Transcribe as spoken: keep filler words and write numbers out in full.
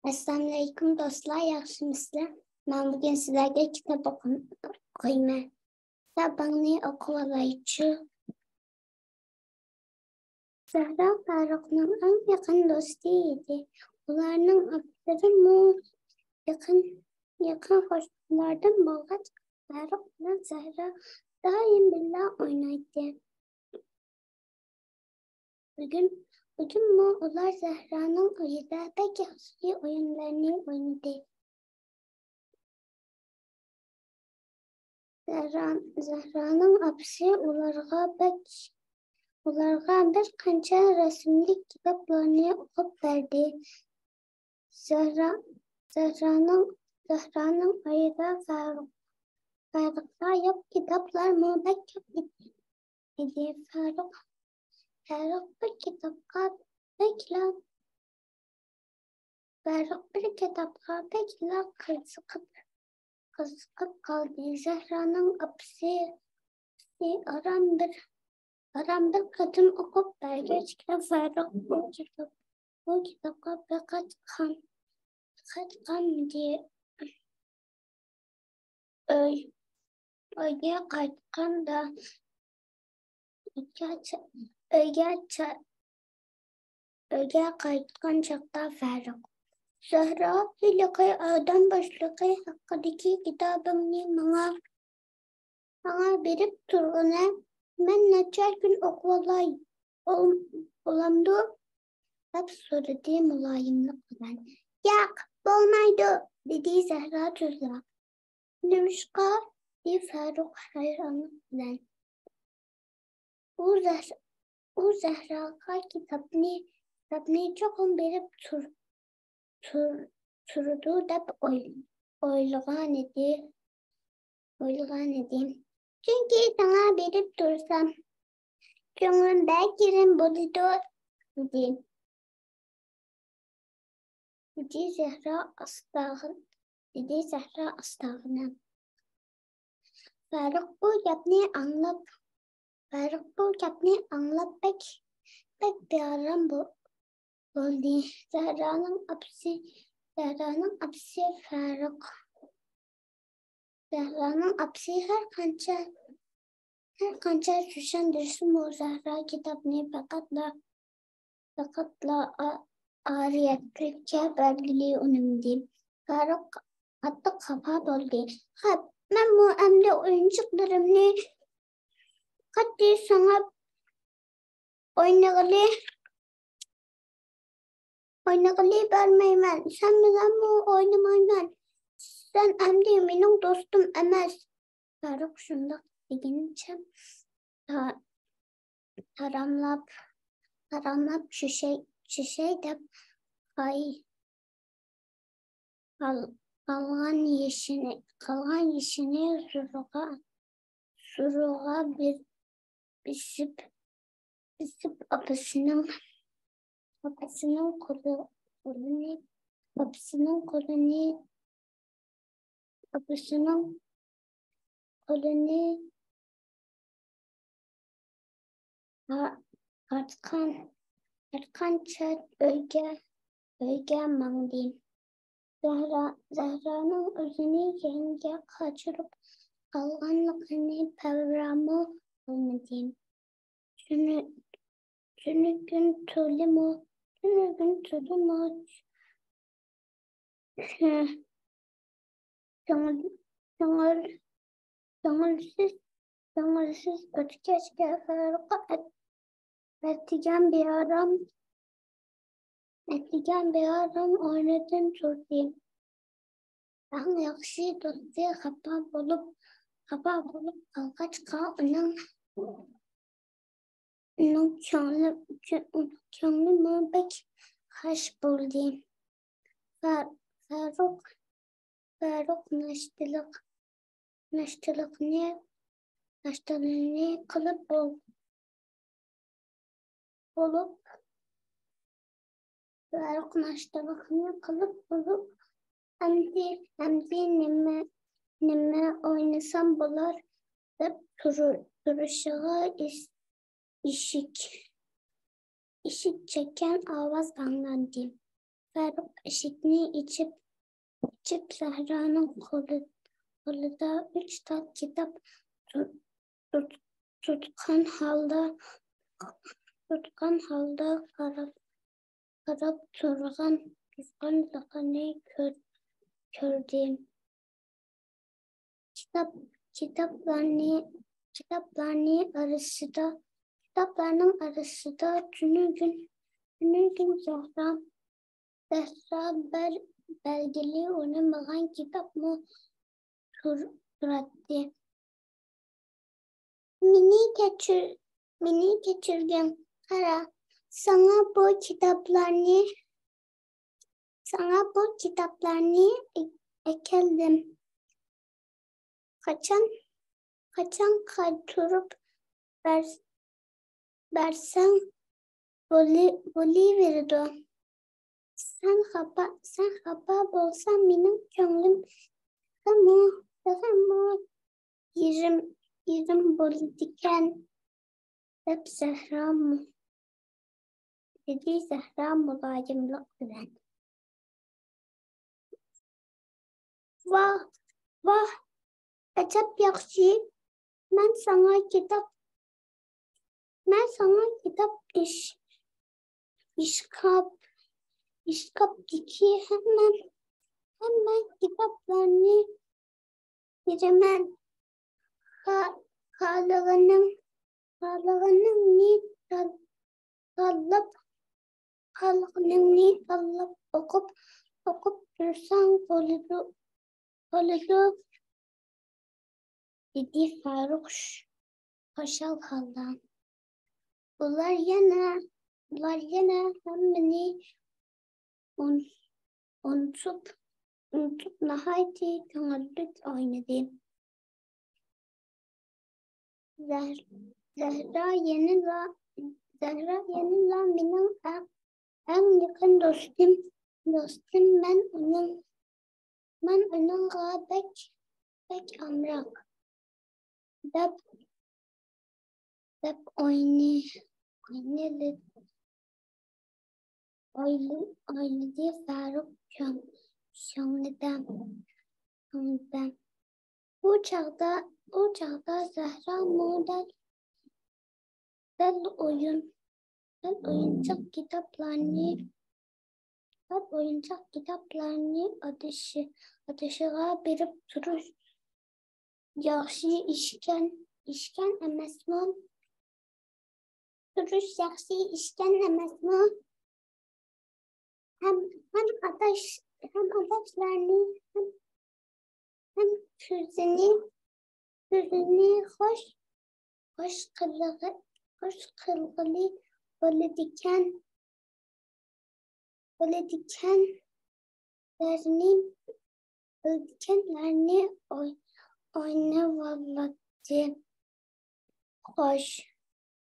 ئەسسالامۇئەلەيكۇم دوستلار، ياخشىمۇسىلەر؟ مەن بۈگۈن سىلەرگە كىتاب ئوقۇم-، ئوقۇيمەن. كىتابىڭنى ئوقۇۋالايچۇ. زەھرا فاروقنىڭ ئەڭ يېقىن دوستى ئىدى. ئۇلارنىڭ ئاتلىرىمۇ يېقىن، يېقىن قوشنىلاردىن بولغاچ، فاروق بىلەن زەھرا دائىم بىللە ئوينايتتى. بۈگۈن، بۈگۈنمۇ ئۇلار زەھرانىڭ ئۆيىدە بەك ياخشى ئويۇنلارنى ئوينىدى. زەھرا، زەھرانىڭ ئاپىسى ئۇلارغا بەك، ئۇلارغا بىر قانچە رەسىملىك كىتابلارنى ئوقۇپ بەردى. زەھرا، زەھرانىڭ، زەھرانىڭ ئۆيىدە فاروق، فاروققا ياق كىتابلارمۇ بەك كۆپ ئىدى. ئىدى. فاروق، فاروق بىر كىتابقا بەكلا، فاروق بىر كىتابقا بەكلا قىزىقىپ، قىزىقىپ قالدى. زەھرانىڭ ئاپىسى ئاران بىر، ئاران بىر قېتىم ئوقۇپ بەرگەچكە، فاروق بۇ كىتاب، بۇ كىتابقا بەك قايتقان، بەك قايتقانمىدى. ئۆي، ئۆيگە قايتقاندا، ئۆيگە چا-، ئۆيگە چا-، ئۆيگە قايتقان چاغدا فاروق، زەھرا، ھېلىقى ئادەم باشلىقى ھەققىدىكى كىتابىڭنى ماڭا، ماڭا بېرىپ تۇرغىنە، مەن نەچچە كۈن ئوقۇۋالاي، بول-، بولامدۇ؟ دەپ سورىدى مۇلايىملىق بىلەن. ياق، بولمايدۇ، دېدى زەھرا تۈزلا. نېمىشقا؟ دېدى فاروق ھەيرانلىق بىلەن. ئۇ زەھ-، ئۇ زەھراغا كىتابنى، كىتابنى چوقۇم بېرىپ تۇر-، تۇر-، تۇرىدۇ دەپ ئوي-، ئويلىغانىدى، ئويلىغانىدى. چۈنكى ساڭا بېرىپ تۇرسام، كۆڭلۈم بەك يېرىم بولىدۇ، دېدى. دېدى زەھرا ئاستاغىنا، دېدى زەھرا ئاستاغىنا. فاروق بۇ گەپنى ئاڭلاپ، فاروق بۇ گەپنى ئاڭلاپ بەك، بەك بىئارام بو-، بولدى. زەھرانىڭ ئاپىسى، زەھرانىڭ ئاپىسى فاروق، زەھرانىڭ ئاپىسى ھەر قانچە، ھەر قانچە چۈشەندۈرسىمۇ، زەھرا كىتابنى پەقەتلا، پەقەتلا ئا-، ئارىيەتلىككە بەرگىلى ئۇنىمىدى. فاروق قاتتىق خاپا بولدى. خاپ، مەنمۇ ئەمدى ئويۇنچۇقلىرىمنى قاتتىق سىڭىپ ئوينىغىلى، ئوينىغىلى بەرمەيمەن، سەن بىلەنمۇ ئوينىمايمەن. سەن ئەمدى مېنىڭ دوستۇم ئەمەس. فاروق شۇنداق دېگىنىچە تا-، تاراملاپ، تاراملاپ چۈشەي، چۈشەي دەپ قاي-، قال-، قالغان يېشىنى، قالغان يېشىنى زورىغا، زورىغا بېسىپ، بېسىپ ئاپىسىنىڭ، ئاپىسىنىڭ قولى، قولىنى، ئاپىسىنىڭ قولىنى، ئاپىسىنىڭ قولىنى ھا-، ھارقان-، ھارقانچە ئۆيگە، ئۆيگە ماڭدى. زەھرا، زەھرانىڭ ئۆزىنى يەڭگە قاچۇرۇپ قالغانلىقىنى پەۋرامۇ قىلمىدى. تۈنۈ-، تۈنۈگۈن تولىمۇ، تۈنۈگۈن تولىمۇ كۆڭۈل، كۆڭۈل، كۆڭۈلسىز، كۆڭۈلسىز ئۆتكەچكە، فاروققا ئەت-، ئەتىگەن بىئارام، ئەتىگەن بىئارام ئورنىدىن تۇردى. ئەڭ ياخشى دوستى خاپا بولۇپ، خاپا بولۇپ قالغاچقا، ئۇنىڭ، ئۇنىڭ كۆڭلى، كۆ-، كۆڭلىمۇ بەك خاش بولدى. فا-، فاروق، فاروق ناشتىلىق، ناشتىلىقنى، ناشتىلىقنى قىلىپ بول-، بولۇپ، فاروق ناشتىلىقنى قىلىپ بولۇپ، ئەمدى، ئەمدى نېمە، نېمە ئوينىسام بولار دەپ تۇرۇ-، تۇرۇشىغا ئىس-، ئىشىك، ئىشىك چەككەن ئاۋاز ئاڭلاندى. فاروق ئىشىكنى ئېچىپ، ئېچىپ، زەھرانىڭ قولى-، قولىدا ئۈچ تال كىتاب تۇ-، تۇت-، تۇتقان ھالدا، تۇتقان ھالدا قاراپ، قاراپ تۇرغان، تۇرغانلىقىنى كۆر-، كۆردى. كىتاب، كىتابلارنى، كىتابلارنى ئارىسىدا، كىتابلارنىڭ ئارىسىدا تۈنۈگۈن، تۈنۈگۈن زەھرا، زەھرا بەر-، بەلگىلى ئۇنىمىغان كىتابمۇ تۇر-، تۇراتتى. مېنى كەچۈر-، مېنى كەچۈرگىن. قارا، ساڭا بۇ كىتابلارنى، ساڭا بۇ كىتابلارنى ئە-، ئەكەلدىم. قاچان، قاچان قايتۇرۇپ بەر-، بەرسەڭ بولى-، بولۇۋېرىدۇ. سەن خاپا، سەن خاپا بولساڭ، مېنىڭ كۆڭلۈم تېخىمۇ، تېخىمۇ يېرىم، يېرىم بولىدىكەن، دەپ زەھرا مۇ-، دېدى زەھرا مۇلايىملىق بىلەن. ۋاھ، ۋاھ، ئەجەب ياخشى. مەن ساڭا كىتاب، مەن ساڭا كىتاب ئىش-، ئىشكاپ، ئىشكاپتىكى ھەممە، ھەممە كىتابلارنى بېرىمەن. خا-، خالىغىنىڭ، خالىغىنىڭنى تال-، تاللاپ، خالىغىنىڭنى تاللاپ ئوقۇپ، ئوقۇپ تۇرساڭ بولىدۇ، بولىدۇ، دېدى فاروق خۇشال ھالدا. ئۇلار يەنە، ئۇلار يەنە ھەممىنى ئۇن-، ئۇنتۇپ، ئۇنتۇپ ناھايىتى كۆڭۈللۈك ئوينىدى. زەھ-، زەھرا يەنىلا، زەھرا يەنىلا مېنىڭ ئەڭ، ئەڭ يېقىن دوستۇم، دوستۇم. مەن ئۇنىڭ، مەن ئۇنىڭغا بەك، بەك ئامراق، دەپ، دەپ ئوينى-، ئوينىلى-، ئويلى-، ئويلىدى فاروق كۆڭ-، كۆڭلىدە، كۆڭلىدە. بۇ چاغدا، بۇ چاغدا زەھرامۇ دەل، دەل ئويۇن، دەل ئويۇنچۇق كىتابلارنى، دەل ئويۇنچۇق كىتابلارنى ئادىشى، ئادىشىغا بېرىپ تۇرۇش ياخشى ئىشكەن، ئىشكەن ئەمەسمۇ؟ تۇرۇش ياخشى ئىشكەن ئەمەسمۇ؟ ھەم، ھەم ئاداش، ھەم ئاداشلارنى، ھەم، ھەم كۆزىنى، كۆزىنى خوش، خوش قىلغى-، خوش قىلغىلى بولىدىكەن، بولىدىكەنلەرنى، بولىدىكەنلەرنى ئوي-، ئوينىۋالاتتى. خوش.